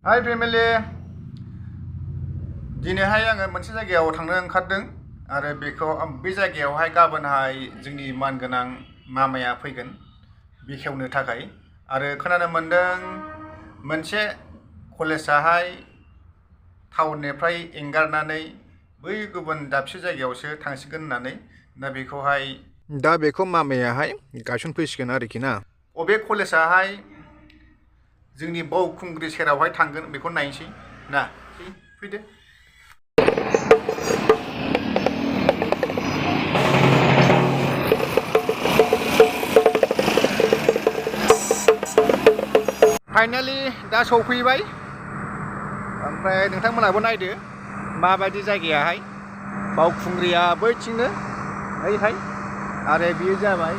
हाय फेमिलि दिनैहाय आङो मोनसे जायगायाव थांनो ओंखारदों आरो बे जायगायावहाय गाबोनहाय जोंनि मानगोनां मामाया फैगोन बेखेवनो थाखाय आरो खोनानो मोनदों मोनसे कलेजाहाय टाउननिफ्राय एंगारनानै बै गुबुन दाबसे जायगायावसो थांसिगोन होननानै दा बेखौ मामायाहाय गायसनफैसिगोन आरोखि ना अबे कलेजाहाय जोंनि बावखुंग्रि सेरावहाय थांगोन बेखौ नायनोसै ना फैदो फाइनालि दा सौफैबाय ओमफ्राय नोंथांमोनाबो नायदो माबायदि जायगायाहाय बावखुंग्रिया बैथिंनो ओइहाय आरो बेयो जाबाय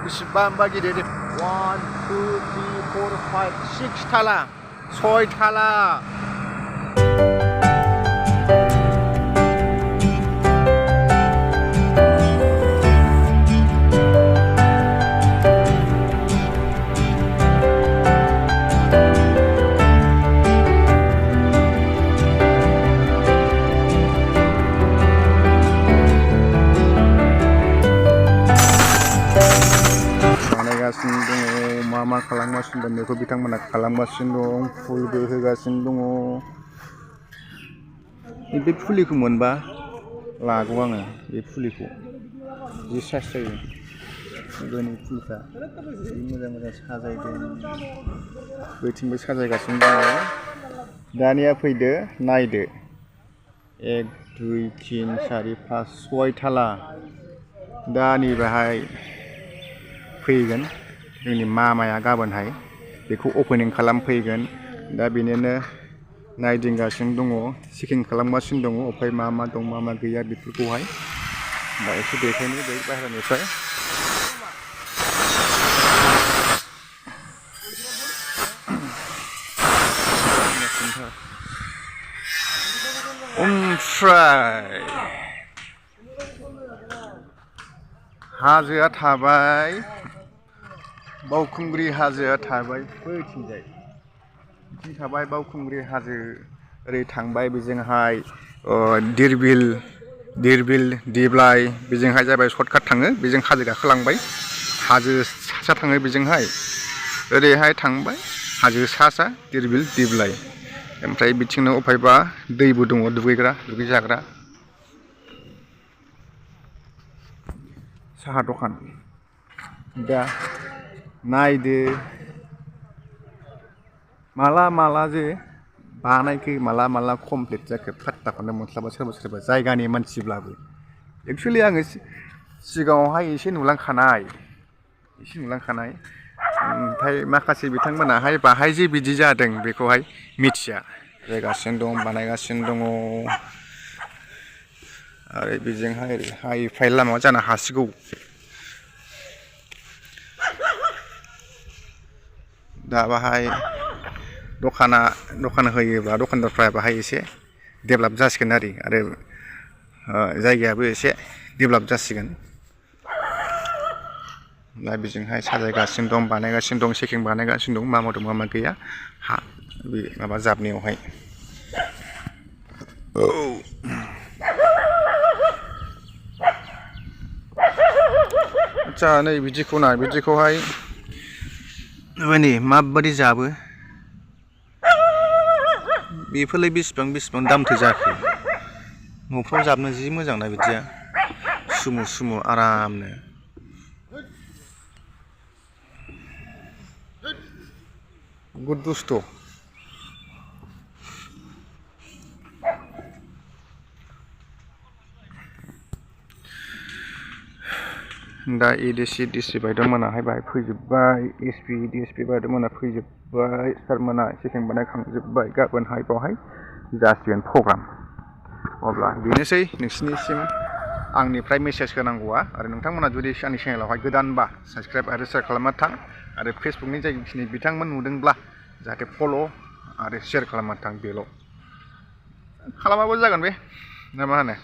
बेसेबांबा गिदिर 1 2 3 4 5 6 थाला 6 थाला मा खालामगासिनो दं बेखौ बिथांमोना खालामगासिनो दं फुलबो होगासिनो दङ बे फुलिखौ मोनबा लागौ आङो बे फुलिखौ जि साइज जायो गोदोनि फुलफ्रा जि मोजां मोजां साजायदों बैथिंबो साजायगासिनो दङ दानिया फैदो नायदो 1 2 3 4 5 6 थाला दा नैबेहाय फैगोन जोंनि मामाया गाबोनहाय बेखौ अपेनिं खालामफैगोन दा बेनिनो नायदिंगासिनो दङ चेकिं खालामगासिनो दङ ओमफ्राय मा दं मा गैया बेफोरखौहाय दा एसे देखायनो बै बाहेरानिफ्राय ओमफ्राय हाजोआ थाबाय बावखुंग्रि हाजोआ थाबाय बैथिंजाय बिथिं थाबाय बावखुंग्रि हाजो ओरै थांबाय बेजोंहाय दिरबिल दिब्लाइ बेजोंहाय जाबाय सर्टकाट थाङो बेजों हाजो गाखोलांबाय हाजो सा थाङो बेजोंहाय ओरैहाय थांबाय हाजो सा दिरबिल दिब्लाइ ओमफ्राय बिथिंनो अफायबा दैबो दङ दुगैजाग्रा साहा दखान दा नायदो माला जे बानायखो माला कमप्लिट जाखो फात्ताखौनो मोनस्लाबा सोरबा जायगानि मानसिब्लाबो एक्सुवेलि आङो सिगाङावहाय एसे नुलांखानाय ओमफ्राय माखासे बिथांमोनाहाय बाहाय जे बिदि जादों बेखौहाय मिथिया जागासिनो दं बानायगासिनो दङ आरो बेजोंहाय हाइ फाइ लामा जानो हासिगौ दा बाहाय दखान होयोब्ला दखानदारफ्रा बाहाय एसे डेभेलप जासिगोन आरो जायगायाबो एसे डेभेलप जासिगोन दा बेजोंहाय साजायगासिनो दं बानायगासिनो दं चेकिं बानायगासिनो दं मा दं मा गैया बे माबा जाबनायावहाय आदसा नै बिदिखौहाय माबायदि जाबो बेफोरलाय बेसेबां दामथो जाखो न'फ्राव जाबनो जि मोजां ना बिदिया सुमु आरामनो गुड बुस्थु दा एडिसि डिसि बायद'मोनाहाय बाहाय फैजोब्बाय एसपि डिएसपि बायद'मोना फैजोब्बाय सारमोना चेकिं बानायखांजोब्बाय गाबोनहाय बावहाय जासिगोन प्रग्राम अब्ला बेनोसै नोंसिनिसिम आंनिफ्राय मेसेज होनांगौआ आरो नोंथांमोना जुदि आंनि चेनेलावहाय गोदानबा साबस्क्राइब आरो शेयार खालामना थां आरो फेसबुकनि जायखिनि बिथांमोन नुदोंब्ला जाहाथे फल' आरो शेयार खालामना थां बेल' खालामाबो जागोन बे ना मा होनो